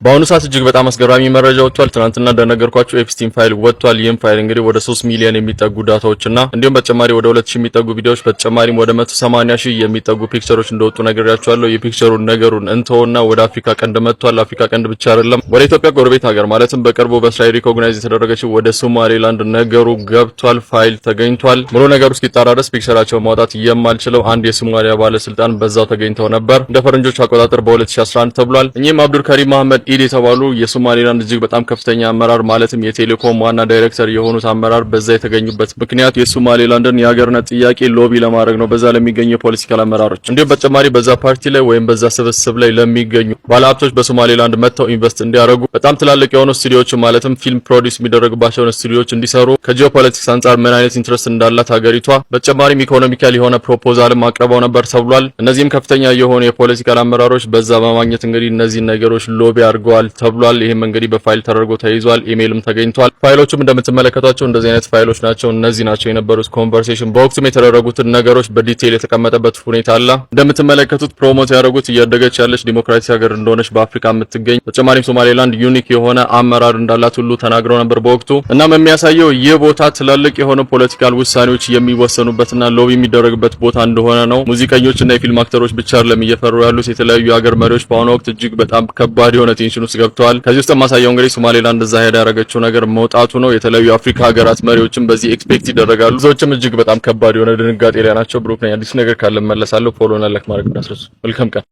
በአሁኑ ሰዓት እጅግ በጣም አስገራሚ መረጃ ወጥቷል። ትናንትና እንደነገርኳችሁ ኤፕስቲን ፋይል ወጥቷል። ይህም ፋይል እንግዲህ ወደ 3 ሚሊዮን የሚጠጉ data ዎች እና እንዲሁም በተጨማሪ ወደ 2000 የሚጠጉ ቪዲዮዎች፣ በተጨማሪም ወደ 180 ሺህ የሚጠጉ picture ኦች እንደወጡ ነግሬያችኋለሁ። የ picture ኡን ነገሩን እንተውና ወደ አፍሪካ ቀንድ መጥቷል። አፍሪካ ቀንድ ብቻ አይደለም፣ ወደ ኢትዮጵያ ጎረቤት ሀገር፣ ማለትም በቅርቡ በእስራኤል recognize የተደረገችው ወደ ሶማሌላንድ ነገሩ ገብቷል። ፋይል ተገኝቷል። ሙሉ ነገሩ እስኪጣራ ድረስ picture ኣቸው ማውጣት የማልችለው አንድ የሶማሊያ ባለስልጣን በዛው ተገኝተው ነበር፣ እንደ ፈረንጆች አቆጣጠር በ2011 ተብሏል። እኚህም አብዱል ከሪም መሐመድ ኢድ የተባሉ የሶማሌላንድ እጅግ በጣም ከፍተኛ አመራር፣ ማለትም የቴሌኮም ዋና ዳይሬክተር የሆኑት አመራር በዛ የተገኙበት ምክንያት የሶማሌላንድን የሀገርነት ጥያቄ lobby ለማድረግ ነው፣ በዛ ለሚገኙ የ political አመራሮች፣ እንዲሁም በተጨማሪ በዛ ፓርቲ ላይ ወይም በዛ ስብስብ ላይ ለሚገኙ ባለሀብቶች በሶማሌላንድ መጥተው invest እንዲያደርጉ፣ በጣም ትላልቅ የሆኑ ስቱዲዮዎች፣ ማለትም ፊልም produce የሚደረግባቸውን ስቱዲዮዎች እንዲሰሩ፣ ከጂኦፖለቲክስ አንጻር ምን አይነት interest እንዳላት ሀገሪቷ፣ በተጨማሪም economical የሆነ proposal ም አቅርበው ነበር ተብሏል። እነዚህም ከፍተኛ የሆኑ የ political አመራሮች በዛ በማግኘት እንግዲህ እነዚህን ነገሮች lobby አድርገዋል ተብሏል። ይህም እንግዲህ በፋይል ተደርጎ ተይዟል። ኢሜይልም ተገኝቷል። ፋይሎቹም እንደምትመለከቷቸው እንደዚህ አይነት ፋይሎች ናቸው። እነዚህ ናቸው የነበሩት conversation። በወቅቱም የተደረጉትን ነገሮች በ detail የተቀመጠበት ሁኔታ አለ። እንደምትመለከቱት promote ያደረጉት እያደገች ያለች ዲሞክራሲ ሀገር እንደሆነች በአፍሪካ የምትገኝ፣ በተጨማሪም ሶማሌላንድ unique የሆነ አመራር እንዳላት ሁሉ ተናግረው ነበር በወቅቱ። እናም የሚያሳየው ይህ ቦታ ትላልቅ የሆነ political ውሳኔዎች የሚወሰኑበትና lobby የሚደረግበት ቦታ እንደሆነ ነው። ሙዚቀኞች እና የፊልም actor ኦች ብቻ አይደለም እየፈሩ ያሉት፣ የተለያዩ የሀገር መሪዎች በአሁኑ ወቅት እጅግ በጣም ከባድ የሆነ tension ውስጥ ገብተዋል። ከዚህ ውስጥ የማሳየው እንግዲህ ሶማሌላንድ እዛ ሄዳ ያደረገችው ነገር መውጣቱ ነው። የተለያዩ የአፍሪካ ሀገራት መሪዎችም በዚህ expect ይደረጋሉ። ብዙዎችም እጅግ በጣም ከባድ የሆነ ድንጋጤ ላይ ናቸው። ብሩክ ነኝ። አዲስ ነገር ካለ እመለሳለሁ። Follow እና like ማድረግ እንዳትረሱ። መልካም ቀን።